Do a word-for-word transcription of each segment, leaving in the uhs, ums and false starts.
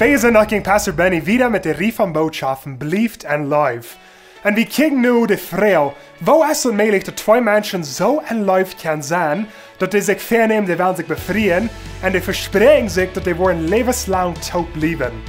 Wie sent noch jäajen Pastor Benny wieda met de Rieej von Bootschoften: Bliewt en Leew. Un wie kjikjen nu de Froag: Woo es daut mäajlich, daut twee Menschen soo en Leew kjennen sennen, daut dee sikj väanämen, dee wellen sikj befrieen, un dee vespräakjen sikj, daut dee woaren läwenslang toop bliewen?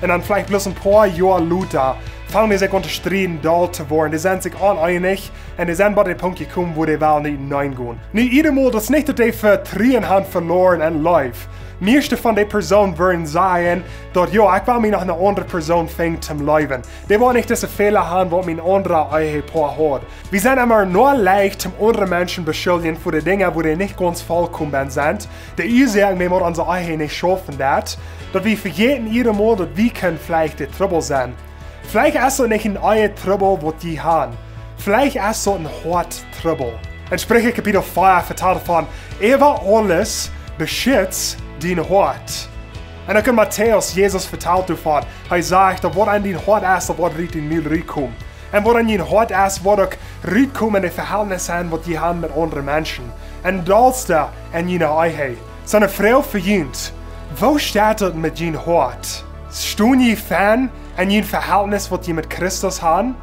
Un dan veleicht bloos een poa Joa lota fangen dee sikj aun to strieden, doll to woaren. Dee sent sikj oneenich un dee sent bie dän Punkt jekomen, wua dee wellen nich nenn gonen. Nu, ieedemol, daut es nich, daut dee Vetruen han veloaren en Leew. Mieeschte von de Persoonen wudden sajen, daut: Jo, ekj well mie noch eene aundre Persoon finjen toom leewen. Dee woat nich dise Fäla han, waut mien aundra Ehepoa haud. Wie sent emma noch leicht, toom aundre Menschen beschuldjen fa de Dinja, wua dee nich gaunz volkomen sent. De Uasoak, wuarom onse Ehe nich schaufen deit, daut wie vejäten ieedemol, daut wie kjennen veleicht de Trubbel sennen. Veleicht es daut nich een Ehe-Trubbel, waut jie han. Veleicht es daut een Hoat-Trubbel. En Spricha Kapitel vea vetalt von: Äwa aules beschitzt dien Hoat. Un uk en Matäus, Jesus vetalt doavon. Hee sajcht, daut waut en dien Hoat es, daut woat ut dien Mul rutkomen. Un waut en dien Hoat es, woat uk rutkomen en de Vehältnisse, waut jie han met aundre Menschen. En dollste en june Ehe. Soo, eene Froag fa junt: Woo steit daut met jun Hoat? Stonen jie fein en jun Vehältnis, waut jie met Christus han?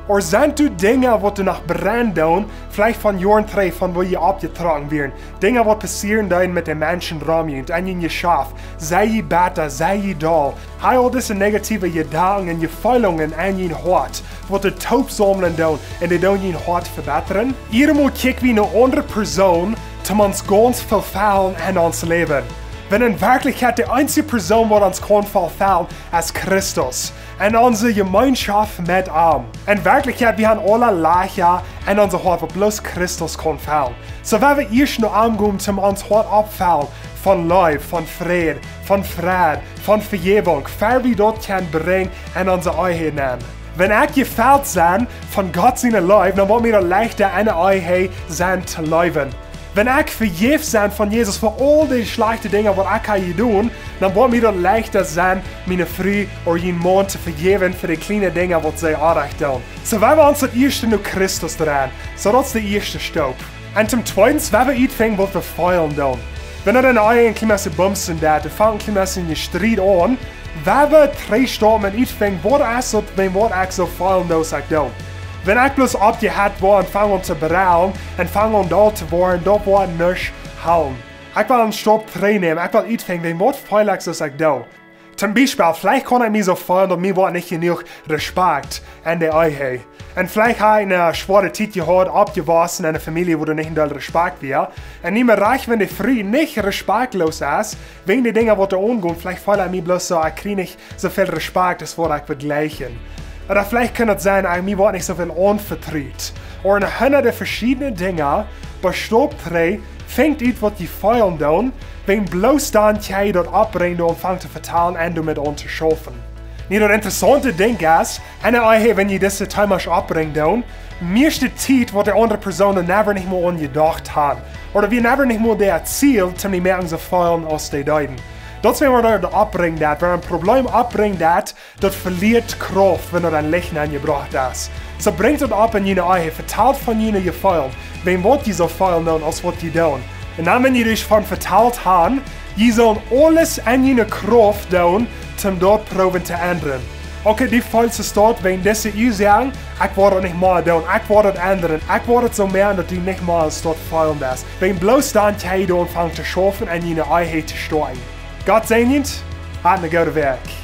Ooda sent doa Dinja, waut doa noch brennen doonen, veleicht von Joaren trigj, von wua jie aufjetrocken wieren? Dinja, waut passieren doonen met de Menschen rom junt, en jun Jeschaft? Sie jie betta, sie jie doll? Ha jie aul dise negative Jedanken un Jefeelungen en jun Hoat, waut doa toop saumlen doonen un dee doonen jun Hoat vebittren? Ieedemol kjikj wie no aundre Persoonen, toom ons gaunz vefaulen en ons Läwen. Wan en Werkjlichkjeit de eensje Persoon, waut ons kaun vefaulen, es Christus. En onse Jemeenschoft met am. En Werkjlichkjeit, wie han aule Lajcha en onse Hoat, waut bloos Christus kaun fellen. Soo, wan wie ieescht no am gonen, toom ons Hoat oppfellen von Leew, von Fräd, von Freid, von Vejäwunk, ea wie daut kjennen brinjen en onse Ehe nenn. Wan ekj jefelt sie von Gott siene Leew, dan woat mie daut leichta, en de Ehe sennen to leewen. Wan ekj vejäft sie von Jesus fa aul de schlajchte Dinja, waut ekj ha jedonen, dan woat mie daut leichta sennen, miene Fru ooda jun Maun to vejäwen fa de kjliene Dinja, waut see orrajcht doonen. Soo, wan wie ons daut ieeschte no Christus dreien, soo daut es de ieeschte Staup. Un toom tweeden, wan wie utfinjen, waut wie feelen doonen. Wan et en de Ehe een kjlien bät bumsen deit, et fangt een kjlien bät een Jestriet aun, wan wie trigj stonen un utfinjen, waut es daut, wuarom ekj soo feelen doo, aus ekj doo. Wan ekj bloos oppjehet woa un fang aun to brellen un fang aun doll to woaren, daut woat nuscht halpen. Ekj well een Staup trigj nämen, ekj well utfinjen, wuarom feel ekj soo, aus ekj doo. Toom Biespel, veleicht kaun ekj mie soo feelen, daut mie woat nich jenuach Respakjt en de Ehe. Un veleicht ha ekj eene schwoare Tiet jehaut, oppjewossen en eene Famielje, wua doa nich een Deel Respakjt wia. Un nu mie rajcht, wan de Fru nich respektloos es, wäajen de Dinja, waut doa aungonen, veleicht feel ekj mie bloos soo, ekj kjrie nich soo väl Respakjt, aus waut ekj wudd jleichen. Ooda veleicht kaun et sennen, ekj, mie woat nich soo väl aunvetrut. Ooda en hundat veschiedne Dinja, oba Staup trigj, finjt ut, waut jie feelen doonen, wan bloos dan jie daut oppbrinjen un aunfangen to vetalen un doamet aun to schaufen. Nu, daut interessaunte Dinkj es, en de Ehe, wan jie dise Teemasch oppbrinjen doonen, mieeschte Tiet woat de aundre Persoon doa never nich mol aun jedocht han. Ooda wia never nich mol daut Ziel, toom dee moaken soo feelen, aus dee deeden. Daut es, wan eena daut oppbrinjen deit, wan een Probleem oppbrinjen deit, daut veliet Krauft, wan daut aun Licht aunjebrocht es. Soo, brinjt daut opp en june Ehe, vetalt von june Jefeelen, wuarom jie soo feelen doonen, aus waut jie doonen. Un dan, wan jie doavon vetalt han, jie sellen aules en june Krauft doonen, toom daut proowen to endren. Okay, du feelst soo, wäajen dise Uasoak, ekj woa daut nich mea doonen, ekj woa daut endren, ekj woa daut soo moaken, daut du nich mea soo feelen deist. Wan bloos dan jie doa aunfangen to schaufen en june Ehe to stoakjen. Gott säajent, hat eene goode Wäakj.